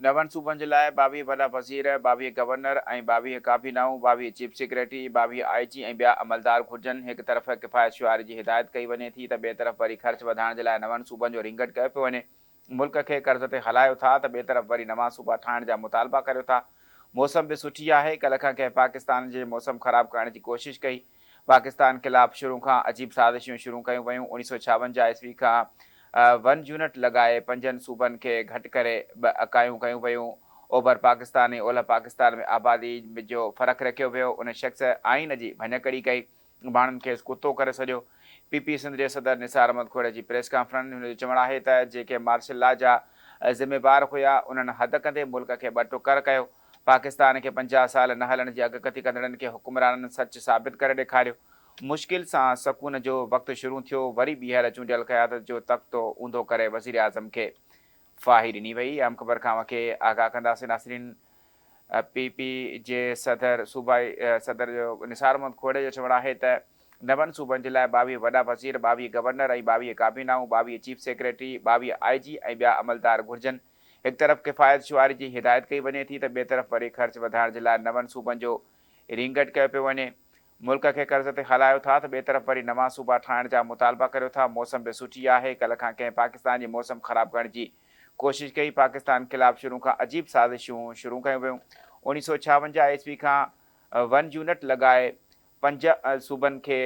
نون صوبن جي لاء 22 وڏا وزير، 22 گورنر ۽ 22 ڪابينائون، 22 چيف سيڪريٽري، 22 آء جي ۽ ٻيا عملدار گهرجن. هڪ طرف ڪفايت شعاري جي هدايت ڪئي وڃي ٿي ته ٻئي طرف وري خرچ وڌائڻ جي لاء نون صوبن جو رينگٽ ڪيو پيو وڃي. ملڪ کي قرض تي هلايو ٿا ته ٻئي طرف وري نوان صوبا ٺاهڻ جا مطالبا ڪريو ٿا. موسم به سٺي آهي، ڪلهه کان ڪنهن پاڪستان جي موسم خراب ڪرڻ جي ڪوشش ڪئي. پاڪستان خلاف شروع کان عجيب سازشون شروع ڪيون ويون، اوڻيهه سؤ ڇاونجاهه عيسوي کان ون يونٽ لڳائي پنجن صوبن کي گهٽ ڪري ٻه اڪايون ڪيون ويون، اوڀر پاڪستان ۽ اولهه پاڪستان ۾ آبادي جو فرق رکيو ويو، ان شخص آئين جي ڀڃڪڙي ڪئي، ماڻهن کيس ڪتو ڪري سڏيو. پي پي سنڌ جي صدر نثار احمد کوڙي جي پريس ڪانفرنس، هن جو چوڻ آهي ته جيڪي مارشل لا جا ذميوار هيا انهن حد ڪندي ملڪ کي ٻه ٽڪر ڪيو، پاڪستان کي 50 سال نه هلڻ جي اڳڪٿي ڪندڙن کي حڪمرانن سچ ثابت ڪري ڏيکاريو. مشڪل سان سڪون جو وقت شروع ٿيو، وري ٻيهر چونڊيل قيادت جو تختو اونڌو ڪري وزيراعظم کي ڦاهي ڏني وئي. اهم خبر کان اوهان کي آگاهه ڪنداسين ناظرين پي پي جي صدر صوبائي صدر جو نثار محمد کوڙي جو چوڻ آهي ته نون صوبن جي لاء 22 وڏا وزير، 22 گورنر ۽ 22 ڪابينائون، 22 چيف سيڪريٽري، 22 آء جي ۽ ٻيا عملدار گهرجن. هڪ طرف ڪفايت شعاري جي هدايت ڪئي وڃي ٿي ته ٻئي طرف وري خرچ وڌائڻ جي لاء نون صوبن جو رينگٽ ڪيو پيو وڃي. ملڪ کي قرض تي هلايو ٿا ته ٻئي طرف وري نوان صوبا ٺاهڻ جا مطالبا ڪريو ٿا. موسم به سٺي آهي، ڪلهه کان ڪنهن پاڪستان جي موسم خراب ڪرڻ جي ڪوشش ڪئي. پاڪستان خلاف شروع کان عجيب سازشون شروع ڪيون ويون. اوڻيهه سئو ڇاونجاهه عيسوي کان ون يونٽ لڳائي پنج صوبن کي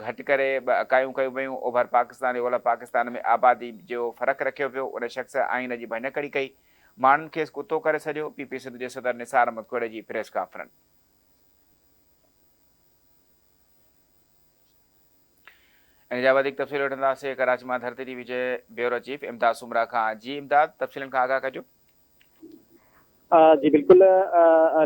گهٽ ڪري ٻه اڪايون ڪيون ويون، اوڀر پاڪستان ۽ اولهه پاڪستان ۾ آبادي جو فرق رکيو ويو، ان شخص آئين جي ڀڃڪڙي ڪئي، ماڻهن کيس ڪتو ڪري سڏيو، پي پي سنڌ جي صدر نثار احمد کوڙي جي پريس ڪانفرنس. ان جا وڌيڪ تفصيل وٺنداسين ڪراچي مان ڌرتي ٽي وي جي بيورو چيف امداد سومرا کان، جي امداد تفصيلن کان آگاهه ڪجو. جي بلڪل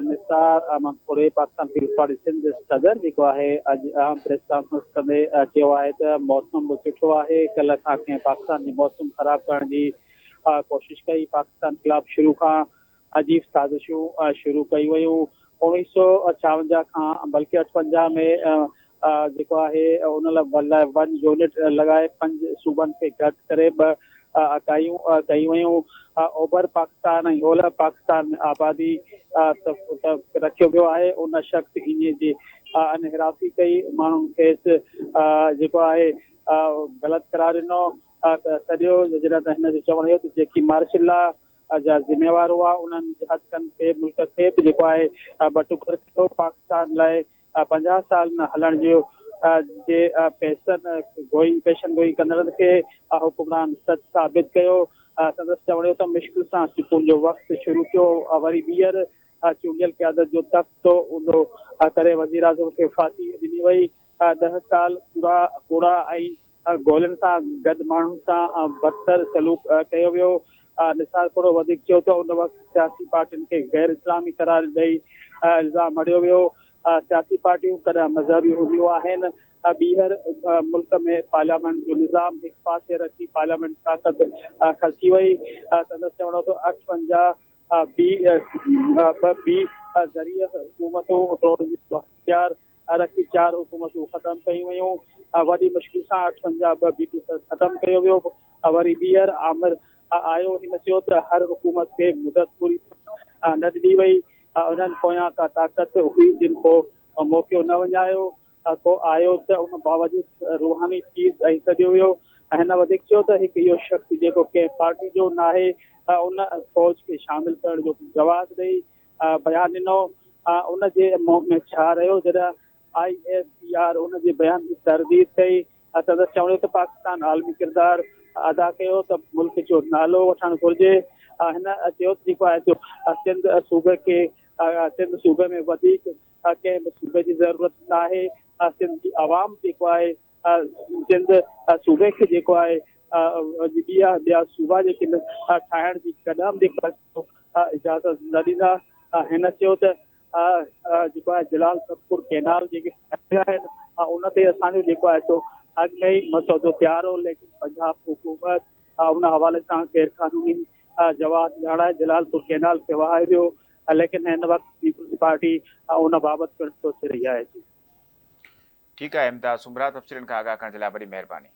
نثار احمد کوڙي پاڪستان پيپلز پارٽي سنڌ جي صدر جيڪو آهي اڄ اهم پريس ڪانفرنس ڪندي چيو آهي ته موسم به سٺو آهي ڪلهه کان ڪنهن پاڪستان جي موسم خراب ڪرڻ جي ڪوشش ڪئي پاڪستان خلاف شروع کان عجيب سازشون شروع ڪيون ويون اوڻيهه سو ڇاونجاهه کان بلڪه اٺونجاهه ۾ جيڪو آهي ان لاء ون يونٽ لڳائي پنج صوبن کي گهٽ ڪري ٻه اڪائيون ڪيون ويون. اوڀر پاڪستان ۽ اولهه پاڪستان ۾ آبادي رکيو ويو آهي. ان شخص ايئن جي انحرافي ڪئي، ماڻهن کيس جيڪو آهي غلط قرار ڏنو سڏيو، جڏهن ته هن جو چوڻ هيو ته جيڪي مارشل لا جا ذميوار هئا انهن جهادڪن کي ملڪ کي به جيڪو آهي ٻه ٽڪر ڪيو، پاڪستان لاء 50 سال نه هلڻ جو جي پيشن گوئي پيشن گوئي ڪندڙن کي حڪمران سچ ثابت ڪيو. سندس چوڻ هيو ته مشڪل سان سڪون جو وقت شروع ٿيو وري ٻيهر چونڊيل قيادت جو تختو اونڌو ڪري وزيراعظم کي ڦاسي ڏني وئي. ڏهه سال پورا ڪوڙا ۽ گولين سان گڏ ماڻهن سان بدتر سلوڪ ڪيو ويو. نثار کوڙو وڌيڪ چيو ته ان وقت سياسي پارٽين کي غير اسلامي قرار ڏئي الزام مڙهيو ويو، سياسي پارٽيون ڪڏهن مذهبي هونديون آهن، ٻيهر ملڪ ۾ پارليامينٽ جو نظام هڪ پاسي رکي پارليامينٽ طاقت کسي وئي. سندس چوڻ هو ته اٺونجاهه بي ٻه بي ذريعي حڪومتون ٽوڙڻ جو اختيار رکي چار حڪومتون ختم ڪيون ويون، وڏي مشڪل سان اٺونجاهه ٻه بي ٽي ختم ڪيو ويو، وري ٻيهر آمر آيو، هن چيو ته هر حڪومت کي مدت پوري ٿيڻ نه ڏني وئي، انهن پويان ڪا طاقت هئي جن ڪو موقعو نه وڃايو، ڪو آيو ته ان باوجود روحاني پير ۽ سڏيو ويو، هن وڌيڪ چيو ته هڪ اهو شخص جيڪو ڪنهن پارٽي جو ناهي ان فوج کي شامل ڪرڻ جو جواز ڏئي بيان ڏنو، ان جي منهن ۾ ڇا رهيو جڏهن I S P R ان جي بيان جي ترديد ڪئي. سندس چوڻ هو ته پاڪستان عالمي ڪردار ادا ڪيو ته ملڪ جو نالو وٺڻ گهرجي. هن چيو ته جيڪو آهي سو سنڌ صوبي کي سنڌ صوبي ۾ وڌيڪ ڪنهن به صوبي جي ضرورت ناهي، سنڌ جي عوام جيڪو آهي سنڌ صوبي کي جيڪو آهي ٻيا ٻيا صوبا جيڪي ٺاهڻ جي ڪڏهن به اجازت نه ڏيندا. هن چيو ته جيڪو آهي جلال سرپور ڪينال جيڪي آهن ان تي اسان جو جيڪو آهي سو اڳ ۾ ئي مسودو تيار هو ليڪن پنجاب حڪومت ان حوالي سان غير قانوني جواز ڄاڻائي جلال پور ڪينال کي وهائي ويو ليڪن هن وقت پيپلز پارٽي ان بابت پڻ سوچي رهي آهي. ٺيڪ آهي امداد سومرا تفصيلن کان آگاهه ڪرڻ جي لاء وڏي مهرباني.